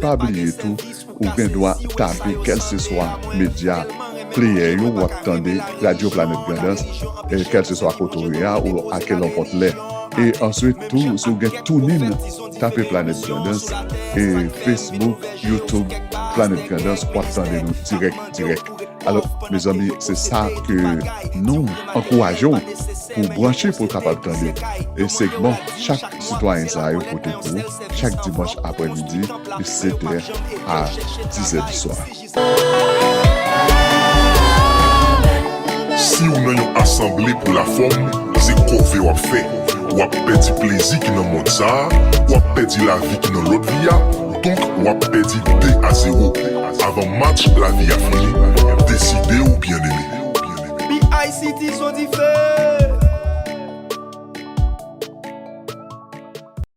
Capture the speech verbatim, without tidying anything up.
Pa bliye tou, ou gen dwa tape kèlseswa medya player yo w ap tande Radyo Planèt Grandans, e kèlseswa kote w ye a, ou a kèlonpòt lè. E answit tou, si w gen TuneIn, tape Planèt Grandans, e Facebook, YouTube, Planèt Grandans, w ap tande nou dirèk, dirèk. Alò, mezanmi, se sa ke nou ankouraje w pou w branche pou w kapab tande e segman chak sitwayen sa yo pote pou ou chak dimanch aprèmidi de sèt è a diz è di swa. Si w nan yon asanble pou lafòm, se kòve w ap fè. W ap pèdi plezi ki nan mond sa a, w ap pèdi lavi ki nan lòt vi a, donk w ap pèdi de a zewo. Avan match lavi a fini, desi